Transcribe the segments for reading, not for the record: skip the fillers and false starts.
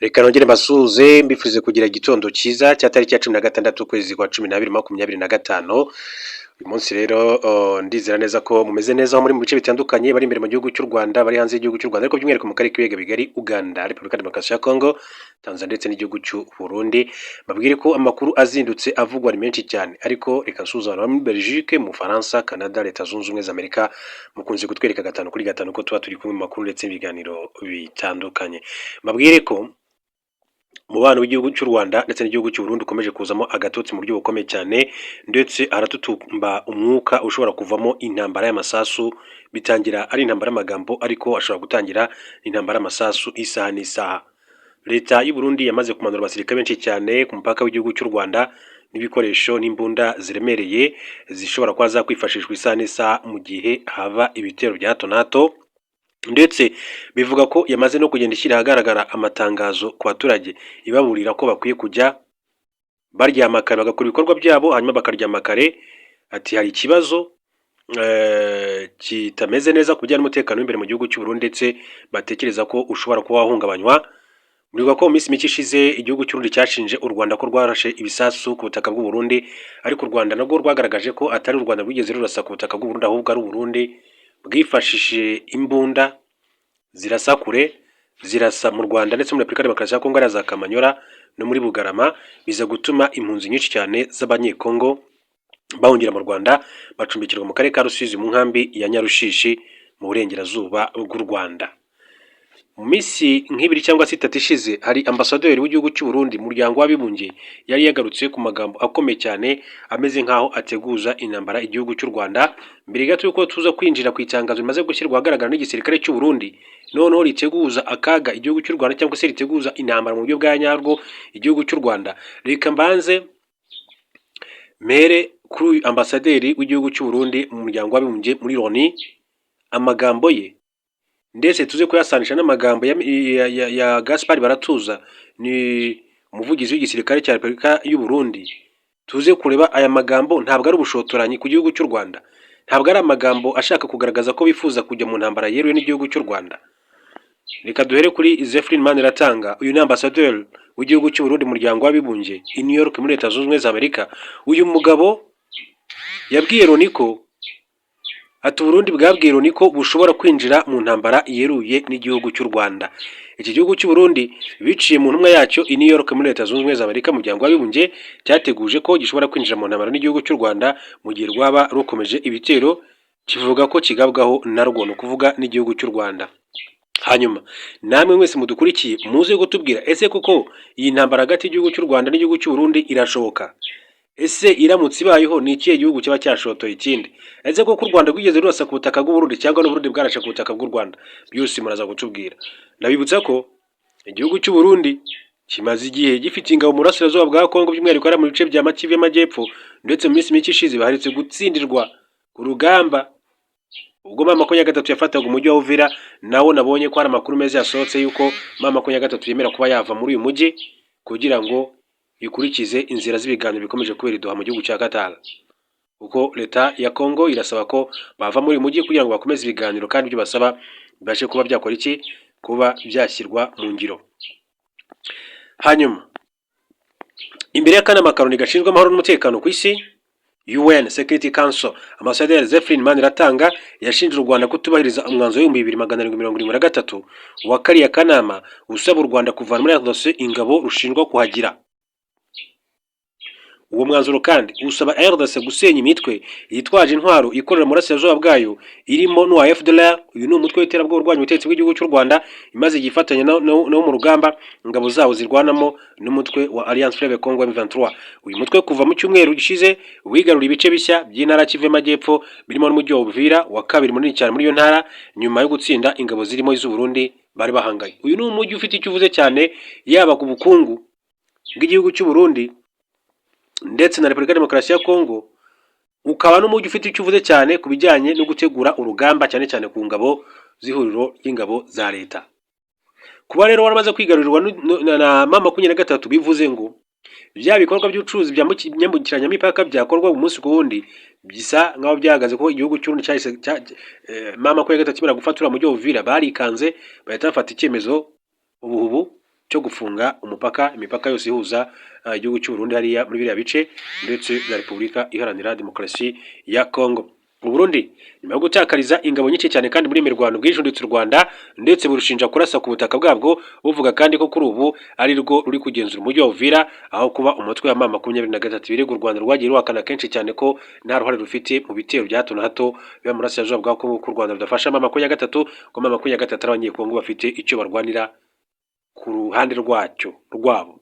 Reka nongere mbasuhuze, mbifurize kugira igitondo cyiza cya tariki ya 16 ukwezi kwa 12 2025. Uyu munsi rero ndizera neza ko mumeze neza aho muri mu bice bitandukanye, bari imbere mu gihugu cy'u Rwanda, bari hanze y'igihugu cy'u Rwanda, ariko by'umwihariko mu karere k'ibiyaga bigari, Uganda, Repubulika Demokarasi ya Kongo, Tanzania ndetse n'igihugu cy'u Burundi. Mbabwire ko amakuru azindutse avugwa ni menshi cyane, ariko reka nsuhuze abantu bari muri Belgique, mu Bufaransa, Canada, Leta Zunze Ubumwe za Amerika, mukunze kutwereka gatanu kuri gatanu ko tuba turi kumwe mu makuru ndetse n'ibiganiro bitandukanye. Mbabwire ko umubano w'igihugu cy'u Rwanda ndetse n'igihugu cy'u Burundi ukomeje kuzamo agatotsi mu buryo bukomeye cyane, ndetse haratutumba umwuka ushobora kuvamo intambara y'amasasu. Bitangira ari intambara y'amagambo, ariko ashobora gutangira intambara y'amasasu isaha n'isaha. Leta y'u Burundi yamaze kumanura abasirikare benshi cyane ku mupaka w'igihugu cy'u Rwanda n'ibikoresho n'imbunda ziremereye zishobora kuba zakwifashishwa isaha n'isaha mu gihe haba ibitero bya hato na hato, ndetse bivuga ko yamaze no kugenda ishyira ahagaragara amatangazo ku baturage ibaburira ko bakwiye kujya baryama kare, bagakora ibikorwa byabo hanyuma bakaryama kare. Ati hari ikibazo kitameze neza ku bijyanye n'umutekano w'imbere mu gihugu cy'u Burundi, ndetse batekereza ko ushobora kuba wahungabanywa. Muribuka ko mu minsi mike ishize igihugu cy'u Burundi cyashinje u Rwanda ko rwarashe ibisasu ku butaka bw'u Burundi, ariko u Rwanda narwo rwagaragaje ko atari u Rwanda rwigeze rurasa ku butaka bw'u Burundi, ahubwo ari u Burundi bwifashishije imbunda zirasa kure, zirasa mu Rwanda ndetse muri Repubulika Demokarasi ya Kongo, ariya za Kamanyola no muri Bugarama, biza gutuma impunzi nyinshi cyane z'Abanyekongo bahungira mu Rwanda, bacumbikirwa mu karere ka Rusizi mu nkambi ya Nyarushishi mu burengerazuba bw'u Rwanda. Mu minsi nk'ibiri cyangwa se itatu ishize, hari ambasaderi w'igihugu cy'u Burundi mu Muryango w'Abibumbye yari yagarutse ku magambo akomeye cyane ameze nk'aho ateguza intambara igihugu cy'u Rwanda. Mbere gato y'uko tuza kwinjira ku itangazo rimaze gushyirwa ahagaragara n'igisirikare cy'u Burundi, noneho riteguza akaga igihugu cy'u Rwanda cyangwa se riteguza intambara mu buryo bwa nyarwo igihugu cy'u Rwanda, reka mbanze mpere kuri uyu ambasaderi w'igihugu cy'u Burundi mu Muryango w'Abibumbye muri Loni, amagambo ye, ndetse tuze kuyasanisha n'amagambo ya Gaspard Baratuza, ni umuvugizi w'igisirikare cya Repubulika y'u Burundi. Tuze kureba aya magambo ntabwo ari ubushotoranyi ku gihugu cy'u Rwanda, ntabwo ari amagambo ashaka kugaragaza ko bifuza kujya mu ntambara yeruye n'igihugu cy'u Rwanda. Reka duhere kuri Zephyrin Maniratanga. Uyu ni ambasaderi w'igihugu cy'u Burundi mu Muryango w'Abibumbye i New York muri Leta Zunze Ubumwe za Amerika. Uyu mugabo yabwiye Loni ko, ati Uburundi bwabwiye Loni ko bushobora kwinjira mu ntambara yeruye n'igihugu cy'u Rwanda. Iki gihugu cy'u Burundi, biciye mu ntumwa yacyo i New York muri Leta Zunze Ubumwe za Amerika mu Muryango w'Abibumbye, cyateguje ko gishobora kwinjira mu ntambara n'igihugu cy'u Rwanda mu gihe rwaba rukomeje ibitero kivuga ko kigabwaho narwo, ni ukuvuga n'igihugu cy'u Rwanda. Hanyuma namwe mwese mudukurikiye muze kutubwira: ese koko iyi ntambara hagati y'igihugu cy'u Rwanda n'igihugu cy'u Burundi irashoboka? Ese iramutse ibayeho, ni ikihe gihugu kiba cyashotoye ikindi? Ese koko u Rwanda rwigeze rurasa ku butaka bw'u Burundi, cyangwa n'Uburundi bwarashe ku butaka bw'u Rwanda? Byose muraza kutubwira. Ndabibutsa ko igihugu cy'u Burundi kimaze igihe gifite ingabo mu burasirazuba bwa Kongo, by'umwihariko hariya mu bice bya Kivu y'Amajyepfo, ndetse mu minsi mike ishize baherutse gutsindirwa ku rugamba ubwo M23 yafataga umujyi wa Uvira. Nawo nabonye ko hari amakuru meza yasohotse yuko M23 yemera kuba yava muri uyu mujyi kugira ngo ikurikize inzira z'ibiganiro bikomeje kubera i Doha mu gihugu cya Qatar, kuko leta ya Kongo irasaba ko bava muri uyu mujyi kugira ngo bakomeze ibiganiro, kandi ibyo basaba bibashe kuba byakora iki, kuba byashyirwa mu ngiro. Hanyuma imbere y'akanama ka Loni gashinzwe amahoro n'umutekano ku isi, UN Security Council, Ambasaderi Zephyrin Maniratanga yashinje u Rwanda kutubahiriza umwanzuro w'2773 wa kariya kanama usaba u Rwanda kuvana muri RDC ingabo rushinjwa kuhagira. Uwo mwanzuro kandi usaba RDC gusenya imitwe yitwaje intwaro ikorera mu burasirazuba bwayo, irimo n'uwa FDLR. Uyu ni umutwe w'iterabwoba urwanya ubutegetsi bw'igihugu cy'u Rwanda, imaze igihe ifatanya no mu rugamba ingabo zawo zirwanamo n'umutwe wa Alliance Fleuve Congo M23. Uyu mutwe kuva mu cyumweru gishize wigaruriye ibice bishya by'intara Kivu y'Amajyepfo, birimo n'umujyi wa Uvira wa kabiri munini cyane muri iyo ntara, nyuma yo gutsinda ingabo zirimo iz'u Burundi bari bahanganye. Uyu ni umujyi ufite icyo uvuze cyane yaba ku bukungu bw'igihugu cy'u Burundi ndetse na Repubulika ya Demokarasi ya Kongo, ukaba n'umujyi ufite icyo uvuze cyane ku bijyanye no gutegura urugamba, cyane cyane ku ngabo z'ihuriro ry'ingabo za leta. Kuba rero waramaze kwigarurirwa na M23, bivuze ngo bya bikorwa by'ubucuruzi byambukiranyamipaka byakorwa umunsi ku wundi bisa nk'aho byahagaze, kuko igihugu cy'u Burundi cyahise M23 kimara gufata uriya mujyi wa Uvira, barikanze bahita bafata icyemezo ubuhubu. cyo gufunga umupaka, imipaka yose ihuza igihugu cy'u Burundi hariya muri biriya bice ndetse na Repubulika Iharanira Demokarasi ya Kongo. U Burundi, nyuma yo gutakariza ingabo nyinshi cyane kandi muri mirwano, bwijunditse u Rwanda ndetse burushinja kurasa ku butaka bwabwo, buvuga kandi ko kuri ubu ari rwo ruri kugenzura umujyi wa Uvira aho kuba umutwe wa M23. Ibirego u Rwanda rwagiye ruhakana kenshi cyane ko nta ruhare rufite mu bitero bya hato na hato biba mu burasirazuba bwa Kongo, ko u Rwanda rudafasha M23, ko M23 ari Abanyekongo bafite icyo barwanira ku ruhande rwacyo rwabo.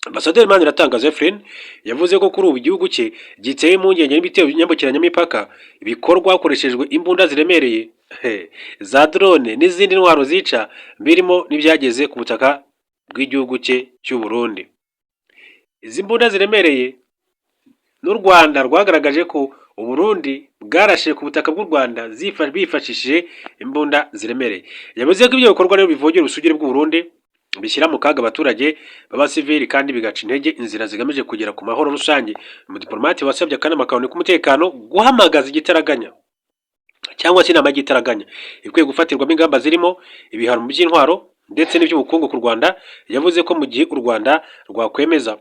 Ambasaderi Maniratanga Zephyrin yavuze ko kuri ubu igihugu cye giteye impungenge n'ibitero nyambukiranyamipaka bikorwa hakoreshejwe imbunda ziremereye za drone n'izindi ntwaro zica, birimo n'ibyageze ku butaka bw'igihugu cye cy'u Burundi. Izi mbunda ziremereye n'u Rwanda rwagaragaje ko u Burundi bwarashe ku butaka bw'u Rwanda bifashishije imbunda ziremereye. Yavuze ko ibyo bikorwa rero bivogera ubusugire bw'u Burundi, bishyira mu kaga abaturage b'abasivili kandi bigaca intege inzira zigamije kugera ku mahoro rusange. Umudiplomate wasabye akanama ka ONU k'umutekano guhamagaza igitaraganya cyangwa se inama y'igitaraganya ikwiye gufatirwamo ingamba zirimo ibihano mu by'intwaro ndetse n'iby'ubukungu ku Rwanda. Yavuze ko mu gihe u Rwanda rwakwemeza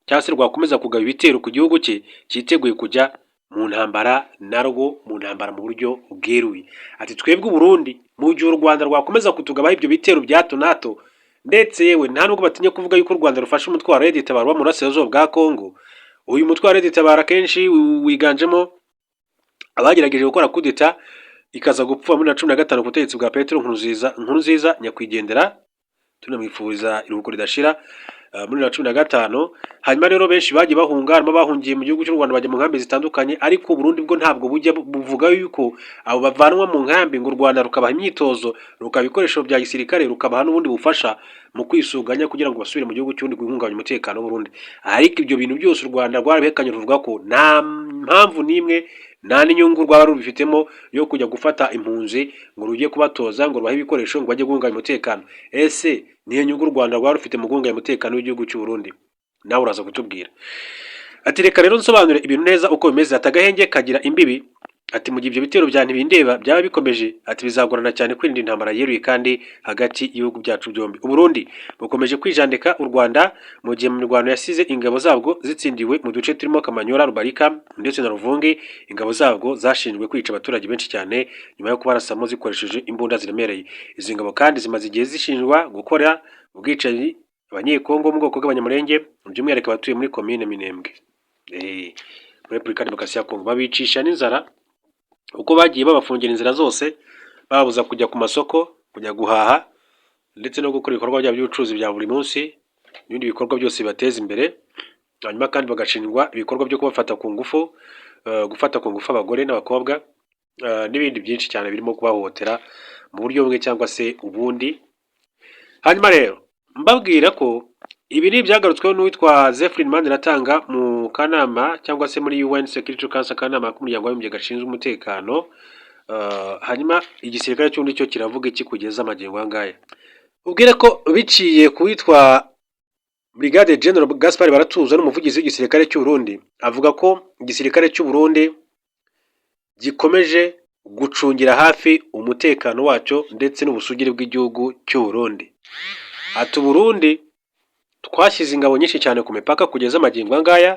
cyangwa se rwakomeza kugaba ibitero ku gihugu cye, cyiteguye kujya mu ntambara narwo, mu ntambara mu buryo bweruye. Ati: "Twebwe Burundi, mu gihe u Rwanda rwakomeza kutugabaho ibyo bitero bya hato na hato," ndetse yewe nta nubwo batinya kuvuga yuko u Rwanda rufasha umutwe wa Red Tabara wo mu burasirazuba bwa Kongo. Uyu mutwe wa Red Tabara kenshi wiganjemo abagerageje gukora kudeta ikaza gupfa muri 2015 ku butegetsi bwa Petero Nkurunziza nyakwigendera, tunamwifuriza iruhuko ridashira, muri 2015. Hanyuma rero benshi bagiye bahunga, harimo abahungiye mu gihugu cy'u Rwanda, bajya mu nkambi zitandukanye, ariko Burundi bwo ntabwo bujya buvuga yuko abo bavanwa mu nkambi ngo u Rwanda rukabaha imyitozo, rukabaha ibikoresho bya gisirikare, rukabaha n'ubundi bufasha mu kwisuganya kugira ngo basubire mu gihugu cy'ubundi guhungabanya umutekano w'Uburundi. Ariko ibyo bintu byose u Rwanda rwarabihekanye, ruvuga ko nta mpamvu n'imwe, nta n'inyungu rwaba rubifitemo yo kujya gufata impunzi ngo rujye kubatoza, ngo rubahe ibikoresho, ngo bajye guhungabanya umutekano. Ese niyo nyungu u Rwanda rwaba rufite mu guhungabanya umutekano w'igihugu cy'u Burundi? Nawe uraza kutubwira. Ati: "Reka rero nsobanure ibintu neza uko bimeze." Ati: "Agahenge kagira imbibi." Ati: "Mu gihe ibyo bitero bya ntibindeba byaba bikomeje," ati, "bizagorana cyane kwirinda intambara yeruye kandi hagati y'ibihugu byacu byombi." Uburundi bukomeje kwijandika u Rwanda mu gihe mu mirwano yasize ingabo zabwo zitsindiwe mu duce turimo Kamanyola, Rubarika ndetse na Ruvungi, ingabo zabwo zashinjwe kwica abaturage benshi cyane nyuma yo kubarasamo zikoresheje imbunda ziremereye. Izi ngabo kandi zimaze igihe zishinjwa gukora ubwicanyi Abanyekongo mu bwoko bw'Abanyamulenge, by'umwihariko abatuye muri komine Minembwe muri Repubulika ya Demokarasi ya Kongo, babicisha n'inzara uko bagiye babafungira inzira zose, bababuza kujya ku masoko, kujya guhaha ndetse no gukora ibikorwa byabo by'ubucuruzi bya buri munsi n'ibindi bikorwa byose bibateza imbere. Hanyuma kandi bagashinjwa ibikorwa byo kubafata ku ngufu, gufata ku ngufu abagore n'abakobwa, n'ibindi byinshi cyane birimo kubahohotera mu buryo bumwe cyangwa se ubundi. Hanyuma rero mbabwira ko ibi ni ibyagarutsweho n'uwitwa Zephyrin Maniratanga mu kanama cyangwa se muri UN Security Council, akanama k'umuryango w'abibumbye gashinzwe umutekano. Hanyuma igisirikare cy'undi cyo kiravuga iki kugeza amagingo aya ngaya? Ubwire ko biciye ku witwa Brigade General Gaspard Baratuza, n'umuvugizi w'igisirikare cy'u Burundi, avuga ko igisirikare cy'u Burundi gikomeje gucungira hafi umutekano wacyo ndetse n'ubusugire bw'igihugu cy'u Burundi. Ati: "Uburundi twashyize ingabo nyinshi cyane ku mipaka kugeza amagingo aya ngaya,"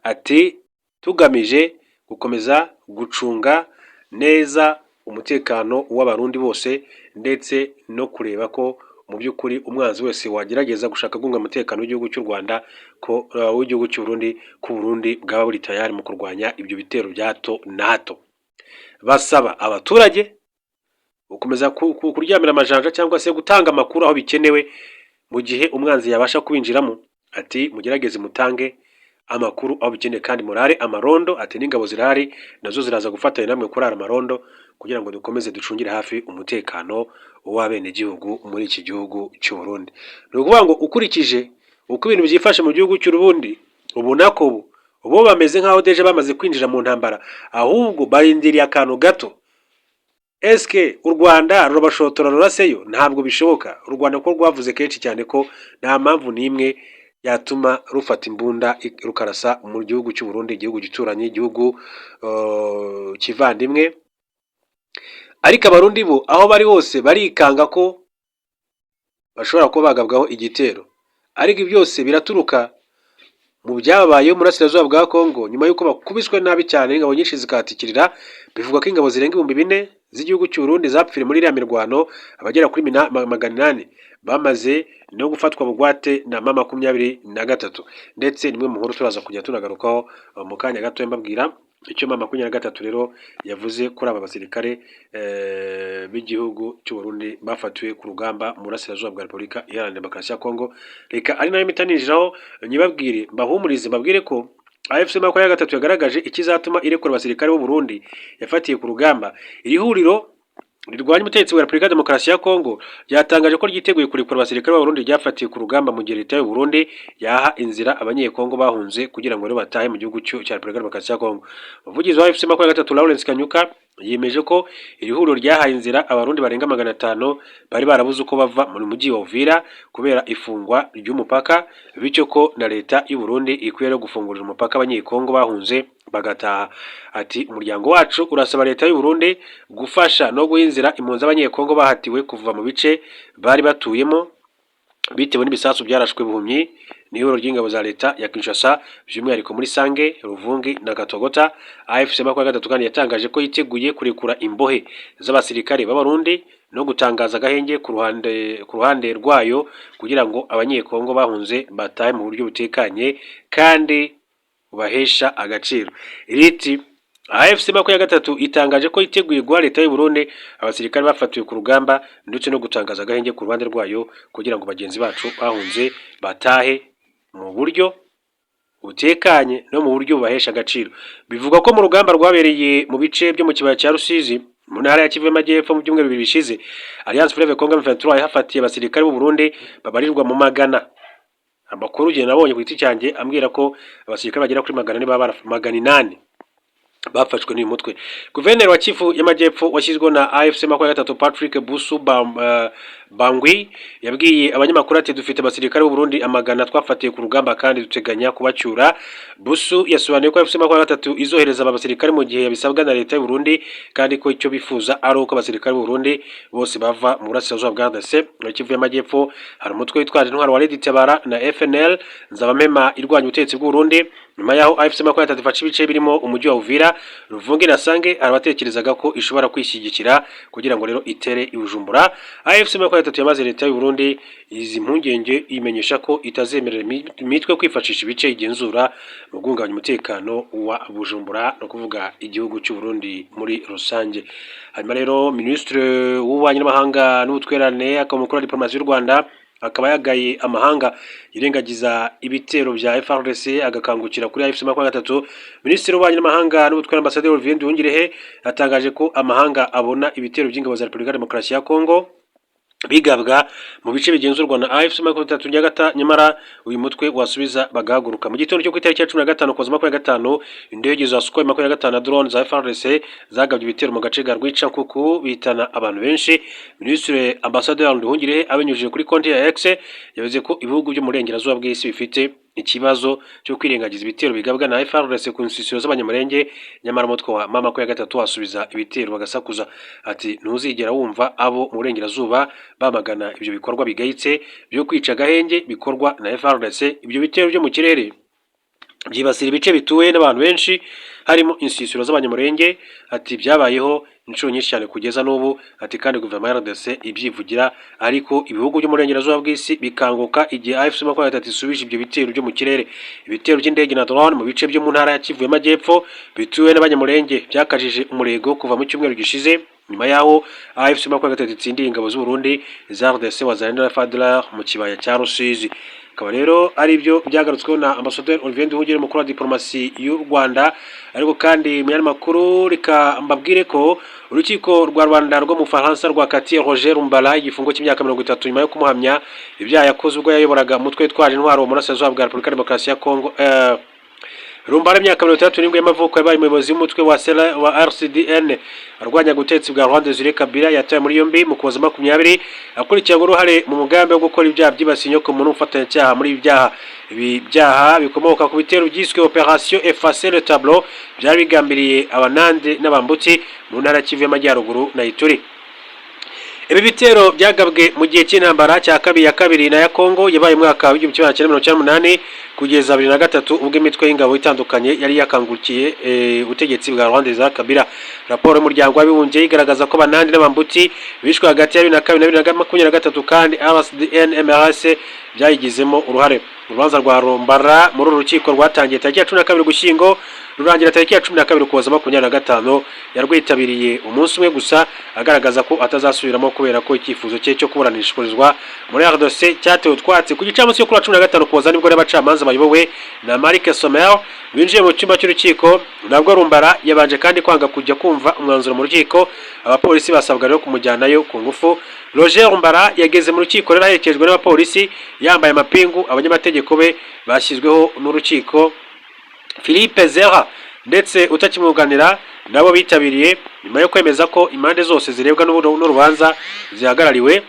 ati, "tugamije gukomeza gucunga neza umutekano w'Abarundi bose ndetse no kureba ko mu by'ukuri umwanzi wese wagerageza gushaka guhungabanya umutekano w'igihugu cy'u Rwanda, ko w'igihugu cy'u Burundi, ko Uburundi bwaba buri tayari mu kurwanya ibyo bitero bya hato na hato." Basaba abaturage gukomeza kuryamira amajanja cyangwa se gutanga amakuru aho bikenewe mu gihe umwanzi yabasha kubinjiramo. Ati: "Mugerageze mutange amakuru aho bikenewe kandi murare amarondo." Ati: "N'ingabo zirahari, nazo ziraza gufatanya namwe kurara amarondo kugira ngo dukomeze ducungire hafi umutekano w'abenegihugu muri iki gihugu cy'u Burundi." Ni ukuvuga ngo ukurikije uko ibintu byifashe mu gihugu cy'u Burundi, ubona ko bo bameze nk'aho déjà bamaze kwinjira mu ntambara, ahubwo barindiriye akantu gato. Eske u Rwanda rurabashotora ruraseyo? Ntabwo bishoboka. U Rwanda ko rwavuze kenshi cyane ko nta mpamvu n'imwe yatuma rufata imbunda rukarasa mu gihugu cy'u Burundi, igihugu gituranyi, igihugu kivandimwe. Ariko Abarundi bo aho bari hose barikanga ko Bashobora kuba bagabwaho igitero, ariko ibi byose biraturuka mu byababayeho mu burasirazuba bwa Kongo nyuma y'uko bakubiswe nabi cyane, ingabo nyinshi zikahatikirira. Bivugwa ko ingabo zirenga 4000 z'igihugu cy'u Burundi zapfiriye muri iriya mirwano, abagera kuri 800 bamaze no gufatwa bugwate na M23. Ndetse nimwe mu nkuru turaza kujya tunagarukaho mu kanya gato, mbabwira icyo M23 rero yavuze kuri aba basirikare b'igihugu cy'u Burundi bafatiwe ku rugamba mu burasirazuba bwa Repubulika Iharanira Demokarasi ya Kongo. Reka ari nayo mpita ninjiraho nyibabwire, mbahumurize, mbabwire ko AFC 23 yagaragaje ikizatuma irekura abasirikare b'u Burundi yafatiye ku rugamba. Iri huriro rirwanya ubutegetsi bwa Repubulika ya Demokarasi ya Kongo ryatangaje ko ryiteguye kurekura abasirikare b'Abarundi ryafatiye ku rugamba, mu gihe leta y'u Burundi yaha inzira abanyekongo bahunze kugira ngo rero batahe mu gihugu cya Repubulika ya Demokarasi ya Kongo. Umuvugizi wa AFC 23, Lawrence Kanyuka, yemeje ko iri huriro ryahaye inzira Abarundi barenga 500 bari barabuze uko bava mu mujyi wa Uvira kubera ifungwa ry'umupaka, bityo ko na leta y'u Burundi ikwiye no gufungurira umupaka abanyekongo bahunze bagataha. Ati: "Umuryango wacu urasaba leta y'u Burundi gufasha no guha inzira impunzi z'Abanyekongo bahatiwe kuva mu bice bari batuyemo bitewe n'ibisasu byarashwe buhumyi n'ihuriro ry'ingabo za leta ya Kinshasa, by'umwihariko muri Sange, Ruvungi na Katogota." AFC 23 kandi yatangaje ko yiteguye kurekura imbohe z'abasirikare b'Abarundi no gutangaza agahenge ku ruhande rwayo kugira ngo Abanyekongo bahunze batahe mu buryo butekanye kandi bubahesha agaciro. Riti: "AFC 23 itangaje ko yiteguye guha leta y'u Burundi abasirikare bafatiwe ku rugamba ndetse no gutangaza agahenge ku ruhande rwayo kugira ngo bagenzi bacu bahunze batahe mu buryo butekanye no mu buryo bubahesha agaciro." Bivugwa ko mu rugamba rwabereye mu bice byo mu kibaya cya Rusizi mu ntara ya Kivu y'Amajyepfo mu byumweru 2 bishize, Alliance Fleuve Congo M23 yahafatiye abasirikare b'u Burundi babarirwa mu magana. Amakuru ugenda nabonye ku giti cyanjye ambwira ko abasirikare bagera kuri 400 baba 800 bafashwe n'uyu mutwe. Guverineri wa Kivu y'Amajyepfo washyizweho na AFC 23, Patrick Busu Bangwi, yabwiye abanyamakuru ati: "Dufite abasirikare b'u Burundi amagana twafatiye ku rugamba kandi duteganya kubacyura." Busu yasobanuye ko AFC 23 izohereza aba basirikare mu gihe yabisabwa na leta y'u Burundi, kandi ko icyo bifuza ari uko abasirikare b'u Burundi bose bava mu burasirazuba bwa RDC. Muri Kivu y'Amajyepfo hari umutwe witwaje intwaro wa RED Tabara na FNL Nzabamema irwanya ubutegetsi bw'u Burundi. Nyuma yaho AFC 23 ifashe ibice birimo umujyi wa Uvira, Ruvungi na Sange, abatekerezaga ko ishobora kwishyigikira kugira ngo rero itere i Bujumbura. AFC 23 yamaze leta y'u Burundi izi mpungenge, imenyesha ko itazemerera imitwe kwifashisha ibice igenzura mu guhungabanya umutekano wa Bujumbura, no kuvuga igihugu cy'u Burundi muri rusange. Hanyuma rero Minisitiri w'Ububanyi n'Amahanga n'Ubutwererane, akaba umukuru wa diplomasi y'u Rwanda, akaba yagaye amahanga yirengagiza ibitero bya FARDC agakangukira kuri AFC 23. Minisitiri w'Ububanyi n'Amahanga n'Ubutwererane, Ambasaderi Olivier Nduhungirehe, yatangaje ko amahanga abona ibitero by'ingabo za Repubulika ya Demokarasi ya Kongo bigabwa mu bice bigenzurwa na AFC 23 Nyagata, nyamara uyu mutwe wasubiza bagahaguruka. Mu gitondo cyo ku itariki ya 15 Ukuboza 25, indege za Sukhoi 25 na drone za FARDC zagabye ibitero mu gace ka Rwicankuku, bihitana abantu benshi. Minisitiri Ambasaderi Nduhungirehe, abinyujije kuri konti ya X, yavuze ko ibihugu byo mu burengerazuba bw'isi bifite ikibazo cyo kwirengagiza ibitero bigabwa na FARDC ku nsisiro z'Abanyamulenge, nyamara umutwe wa mama ya gatatu wasubiza ibitero bagasakuza. Ati: "Ntuzigera wumva abo mu burengerazuba bamagana ibyo bikorwa bigayitse byo kwica agahenge bikorwa na FARDC. Ibyo bitero byo mu kirere byibasira ibice bituwe n'abantu benshi, harimo insisiro z'Abanyamulenge." Ati: "Byabayeho inshuro nyinshi cyane kugeza n'ubu." Ati: "Kandi guverinoma ya RDC ibyivugira, ariko ibihugu byo mu burengerazuba bw'isi bikanguka igihe AFC 23 isubije ibyo bitero byo mu kirere." Ibitero by'indege na drone mu bice byo mu ntara ya Kivu y'Amajyepfo bituwe n'Abanyamulenge byakajije umurego kuva mu cyumweru gishize, nyuma yaho AFC 23 itsindiye ingabo z'u Burundi za RDC, Wazalendo na FARDC mu kibaya cya Rusizi. Akaba rero ari byo byagarutsweho na Ambasaderi Olivier Nduhungirehe, umukuru wa diplomasi y'u Rwanda. Ariko kandi mu yandi makuru, reka mbabwire ko urukiko rwa Rwanda rwo mu Faransa rwakatiye Roger Rumbala igifungo cy'imyaka 30 nyuma yo kumuhamya ibyaha yakoze ubwo yayoboraga umutwe witwaje intwaro mu burasirazuba bwa Repubulika ya Demokarasi ya Kongo. Rumbala, imyaka 67 y'amavuko, yabaye umuyobozi w'umutwe wa Sela wa RCDN arwanya ubutegetsi bwa Laurent Desire Kabila. Yatawe muri yombi mu Kuboza 20, akurikiranywe uruhare mu mugambi wo gukora ibyaha byibasiye inyoko muntu n'ubufatanyacyaha muri ibi byaha. Ibi byaha bikomoka ku bitero byiswe Operation Effacer le Tableau byari bigambiriye Abanande n'Abambuti mu ntara ya Kivu y'Amajyaruguru na Ituri. Ibi bitero byagabwe mu gihe cy'intambara cya kabiri ya kabiri na ya Kongo yabaye mu mwaka w'1998 kugeza 2003, ubwo imitwe y'ingabo itandukanye yari yakangukiye ubutegetsi bwa Laurent Desire Kabila. Raporo y'Umuryango w'Abibumbye igaragaza ko Banandi n'Abambuti bishwe hagati ya 2002 na 2023, kandi RCD MRC byayigizemo uruhare. Urubanza rwa Rumbara muri uru rukiko rwatangiye tariki ya 12 Ugushyingo, rurangira tariki ya 12 Ukuboza 25. Yarwitabiriye umunsi umwe gusa, agaragaza ko atazasubiramo kubera ko icyifuzo cye cyo kuburanishirizwa muri RDC cyatewe utwatsi. Ku gicamunsi cyo kuri wa 15 Ukuboza nibwo abacamanza bayobowe na Marc Sommer binjiye mu cyumba cy'urukiko. Nabwo Rumbara yabanje kandi kwanga kujya kumva umwanzuro mu rukiko, abapolisi basabwa rero kumujyanayo ku ngufu. Roger Rumbara yageze mu rukiko rero aherekejwe n'abapolisi, yambaye amapingu. Abanyamategeko be bashyizweho n'urukiko, Philippe Zera ndetse utakimwunganira, nabo bitabiriye. Nyuma yo kwemeza ko impande zose zirebwa n'urubanza zihagarariwe,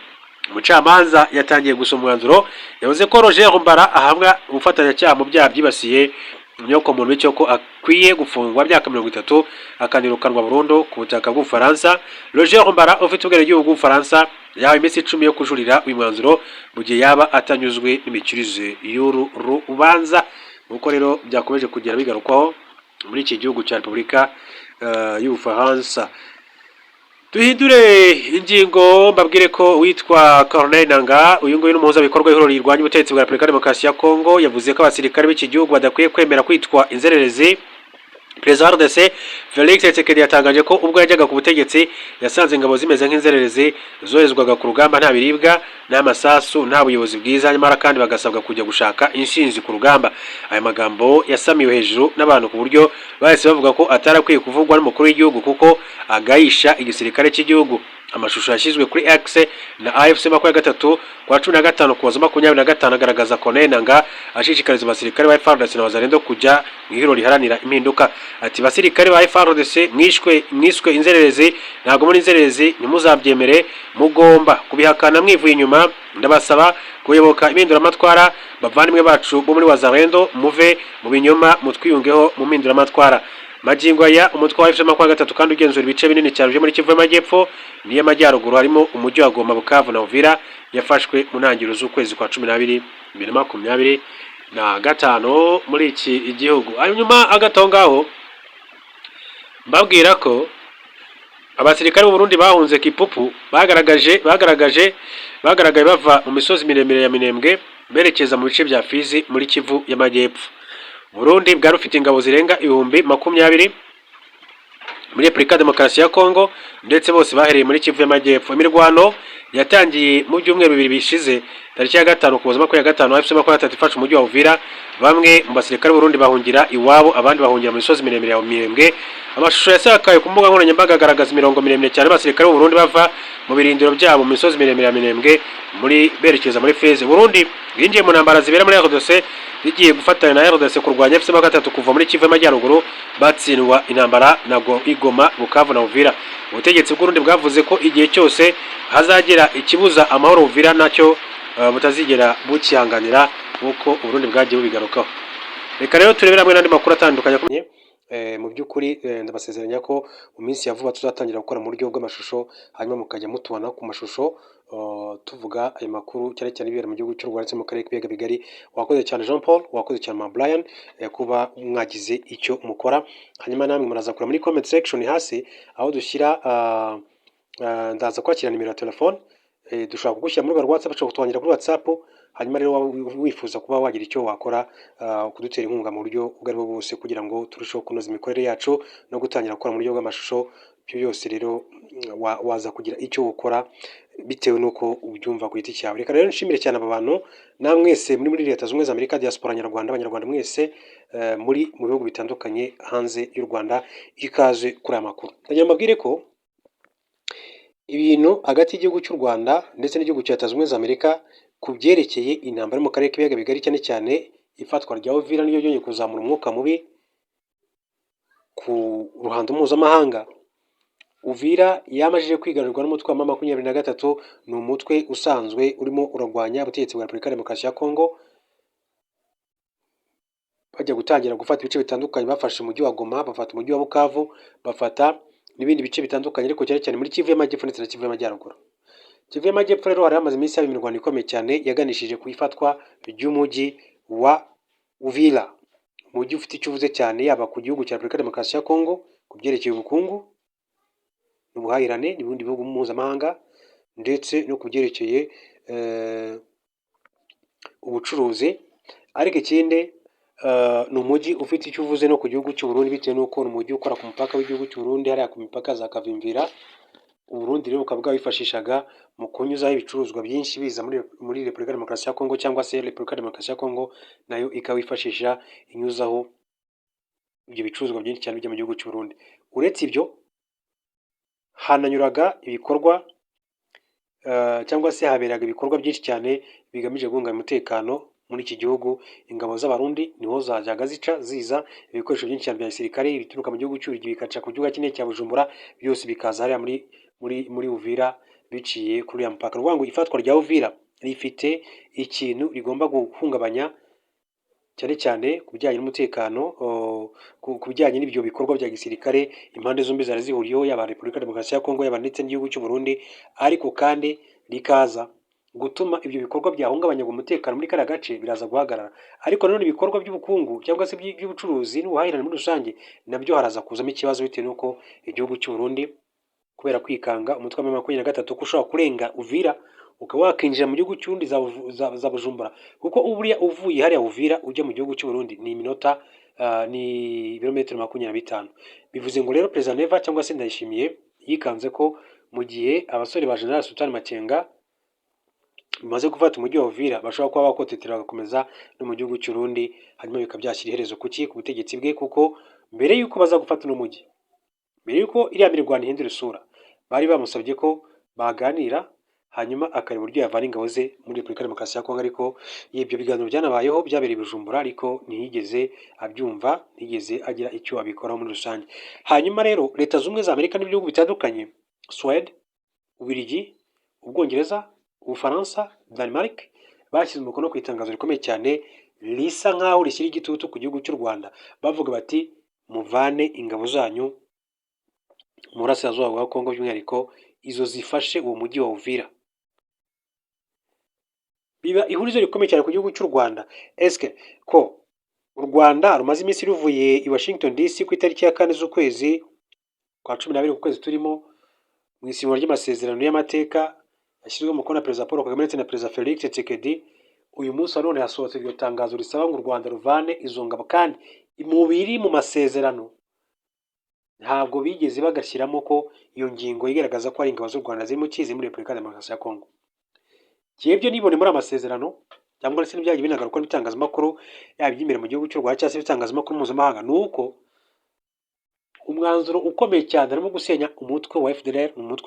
umucamanza yatangiye gusoma umwanzuro. Yavuze ko Roger Rumbara ahamwa ubufatanyacyaha mu byaha byibasiye inyokomuntu, bityo ko akwiye gufungwa myaka 30, akanirukanwa burundu ku butaka bw'Ubufaransa. Roger Rumbara ufite ubwenegihugu bw'Ubufaransa yahawe iminsi 10 yo kujurira uyu mwanzuro mu gihe yaba atanyuzwe n'imikirize y'uru rubanza, nk'uko rero byakomeje kugenda bigarukwaho muri iki gihugu cya Repubulika y'Ubufaransa. Duhindure ingingo, mbabwire ko witwa Corneille Nangaa, uyu nguyu ni umuhuzabikorwa w'ihuriro rirwanya ubutegetsi bwa Repubulika Demokarasi ya Kongo, yavuze ko abasirikare b'iki gihugu badakwiye kwemera kwitwa inzererezi. Perezida wa RDC Felix Tshisekedi yatangaje ko ubwo yajyaga ku butegetsi yasanze ingabo zimeze nk'inzererezi, zoherezwaga ku rugamba nta biribwa, nta masasu, nta buyobozi bwiza, nyamara kandi bagasabwa kujya gushaka inshinzi ku rugamba. Aya magambo yasamiwe hejuru n'abantu ku buryo bahise bavuga ko atari akwiye kuvugwa n'umukuru w'igihugu kuko agayisha igisirikare cy'igihugu. Amashusho yashyizwe kuri X na AFC 23 kwa 15 Ukuboza 25 agaragaza Corneille Nangaa ashishikariza abasirikare ba FARDC na Wazalendo kujya mu ihuriro riharanira impinduka. Ati: "Basirikare ba FARDC mwishwe, mwiswe inzererezi, ntabwo muri inzererezi, ntimuzabyemere, mugomba kubihakana mwivuye inyuma. Ndabasaba kuyoboka impinduramatwara. Bavandimwe bacu bo muri Wazalendo, muve mu binyoma mutwiyungeho mu mpinduramatwara." Magingo aya umutwe wa AFC 23 kandi ugenzura ibice binini cyane byo muri Kivu y'Amajyepfo n'iy'Amajyaruguru, harimo umujyi wa Goma, Bukavu na Uvira yafashwe mu ntangiriro z'ukwezi kwa 12 2025 muri iki gihugu. Hanyuma hagati aho ngaho mbabwira ko abasirikare b'u Burundi bahunze Kipupu bagaragaje bagaragaye bava mu misozi miremire ya Minembwe berekeza mu bice bya Fizi muri Kivu y'Amajyepfo. Burundi bwari bufite ingabo zirenga 20,000 muri Repubulika ya Demokarasi ya Kongo, ndetse bose bahereye muri Kivu y'Amajyepfo. Imirwano yatangiye mu byumweru 2 bishize, tariki ya 5 Ukuboza 25, AFC 23 ifashe umujyi wa Uvira. Bamwe mu basirikare b'Uburundi bahungira iwabo, abandi bahungira mu misozi miremire ya Minembwe. Amashusho yasakaye ku mbuga nkoranyambaga agaragaza imirongo miremire cyane y'abasirikare b'Uburundi bava mu birindiro byabo mu misozi miremire ya Minembwe muri berekeza muri Fizi. Burundi bwinjiye mu ntambara zibera muri RDC, rigiye gufatanya na RDC kurwanya AFC 23 kuva muri Kivu y'Amajyaruguru, batsindwa intambara na Igoma, Bukavu na Uvira. Ubutegetsi bw'Uburundi bwavuze ko igihe cyose hazagira ikibuza amahoro Uvira nacyo butazigera bukihanganira, nk'uko Uburundi bwagiye bubigarukaho. Reka rero turebere hamwe n'andi makuru atandukanye. Mu by'ukuri ndabasezeranya ko mu minsi ya vuba tuzatangira gukora mu buryo bw'amashusho, hanyuma mukajya mutubona ku mashusho tuvuga ayo makuru, cyane cyane ibibera mu gihugu cy'u Rwanda ndetse mu karere k'ibiyaga bigari. Wakoze cyane Jean Paul, wakoze cyane ma Brian, kuba mwagize icyo mukora. Hanyuma namwe muraza kureba muri comment section hasi aho dushyira, ndaza kwakira nimero ya telefone, dushobora kugushyira muri WhatsApp, ushobora kutwandikira kuri WhatsApp. Hanyuma rero waba wifuza kuba wagira icyo wakora, kudutera inkunga mu buryo ubwo aribwo bwose kugira ngo turusheho kunoza imikorere yacu no gutangira gukora mu buryo bw'amashusho, ibyo byose rero waza kugira icyo ukora bitewe n'uko ubyumva ku giti cyawe. Reka rero nshimire cyane aba bantu namwe mwese muri Leta Zunze Ubumwe za Amerika, diaspora nyarwanda, Abanyarwanda mwese muri mu bihugu bitandukanye hanze y'u Rwanda, ikaze kuri aya makuru. Ndagira ngo mbabwire ko ibintu hagati y'igihugu cy'u Rwanda ndetse n'igihugu cya Leta Zunze Ubumwe za Amerika ku byerekeye intambara yo mu karere k'ibiyaga bigari, cyane cyane ifatwa rya Uvira, niryo ryongeye kuzamura umwuka mubi ku ruhando mpuzamahanga. Uvira yamajije kwigarurirwa n'umutwe wa M23, ni umutwe usanzwe urimo urarwanya ubutegetsi bwa Repubulika ya Demokarasi ya Kongo. Bajya gutangira gufata ibice bitandukanye, bafashe umujyi wa Goma, bafata umujyi wa Bukavu, bafata n'ibindi bice bitandukanye, ariko cyane cyane muri Kivu y'Amajyepfo ndetse na Kivu y'Amajyaruguru. Kivu y'Amajyepfo rero hari hamaze iminsi haba imirwano ikomeye cyane yaganishije ku ifatwa ry'umujyi wa Uvira, umujyi ufite icyo uvuze cyane yaba ku gihugu cya Repubulika Demokarasi ya Kongo ku byerekeye ubukungu n'ubuhahirane n'ibindi bihugu mpuzamahanga, ndetse no ku byerekeye ubucuruzi. Ariko ikindi, ni umujyi ufite icyo uvuze no ku gihugu cy'u Burundi, bitewe n'uko ni umujyi ukora ku mupaka w'igihugu cy'u Burundi, hariya ku mipaka za Kavimvira. U Burundi rero bukaba bwawifashishaga mu kunyuzaho ibicuruzwa byinshi biza muri Repubulika Demokarasi ya Kongo, cyangwa se Repubulika Demokarasi ya Kongo nayo ikawifashisha inyuzaho ibyo bicuruzwa byinshi cyane bijya mu gihugu cy'u Burundi. Uretse ibyo, hananyuraga ibikorwa cyangwa se haberaga ibikorwa byinshi cyane bigamije guhungabanya umutekano muri iki gihugu. Ingabo z'Abarundi niho zajyaga zica ziza, ibikoresho byinshi cyane bya gisirikare bituruka mu gihugu cy'u bikaca ku kibuga kinini cya Bujumbura, byose bikaza hariya muri Uvira biciye kuri uriya mupaka. Ni ukuvuga ngo ifatwa rya Uvira rifite ikintu rigomba guhungabanya cyane cyane ku bijyanye n'umutekano, ku bijyanye n'ibyo bikorwa bya gisirikare impande zombi zari zihuriyeho, yaba Repubulika Demokarasi ya Kongo, yaba ndetse n'igihugu cy'u Burundi. Ariko kandi rikaza gutuma ibyo bikorwa byahungabanyaga umutekano muri kariya gace biraza guhagarara. Ariko nanone ibikorwa by'ubukungu cyangwa se by'ubucuruzi n'ubuhahirane muri rusange nabyo haraza kuzamo ikibazo, bitewe n'uko igihugu cy'u Burundi, kubera kwikanga umutwe wa M23 ko ushobora kurenga Uvira ukaba wakinjira mu gihugu cy'undi za Bujumbura, kuko buriya uvuye hariya Uvira ujya mu gihugu cy'u Burundi ni iminota ni ibirometero 25. Bivuze ngo rero Perezida Neva cyangwa se Ndayishimiye yikanze ko mu gihe abasore ba General Sultan Makenga bamaze gufata umujyi wa Uvira, bashobora kuba bakotetera bagakomeza no mu gihugu cy'u Burundi, hanyuma bikaba byashyira iherezo kuki ku butegetsi bwe. Kuko mbere y'uko baza gufata uno mujyi, mbere y'uko iriya mirwano ihindura isura, bari bamusabye ko baganira, hanyuma akareba uburyo yavana ingabo ze muri Repubulika Demokarasi ya Kongo. Ariko ibyo biganiro byanabayeho, byabereye i Bujumbura, ariko ntiyigeze abyumva, ntiyigeze agira icyo abikoraho muri rusange. Hanyuma rero Leta Zunze Ubumwe za Amerika n'ibihugu bitandukanye, Suwede, Ububiligi, Ubwongereza, Ubufaransa, Denmark, bashyize umukono ku itangazo rikomeye cyane risa nk'aho rishyira igitutu ku gihugu cy'u Rwanda, bavuga bati: "Muvane ingabo zanyu mu burasirazuba bwa Kongo, by'umwihariko izo zifashe uwo mujyi wa Uvira." Biba ihurizo rikomeye cyane ku gihugu cy'u Rwanda. Eske ko u Rwanda rumaze iminsi ruvuye i Washington DC ku itariki ya 4 z'ukwezi kwa 12, ku kwezi turimo, mu isinywa ry'amasezerano y'amateka yashyizweho umukono na Perezida Paul Kagame ndetse na Perezida Felix Tshisekedi, uyu munsi wa none hasohotse iryo tangazo risaba ngo u Rwanda ruvane izo ngabo, kandi mu biri mu masezerano ntabwo bigeze bagashyiramo ko iyo ngingo igaragaza ko ari ingabo z'u Rwanda ziri mu kizi muri Repubulika ya Demokarasi ya Kongo? Njyewe nibone muri amasezerano cyangwa se n'ibyagiye binagarukwa n'ibitangazamakuru, yaba iby'imbere mu gihugu cy'u Rwanda cyangwa se ibitangazamakuru mpuzamahanga, ni uko umwanzuro ukomeye cyane harimo gusenya umutwe wa FDLR, umutwe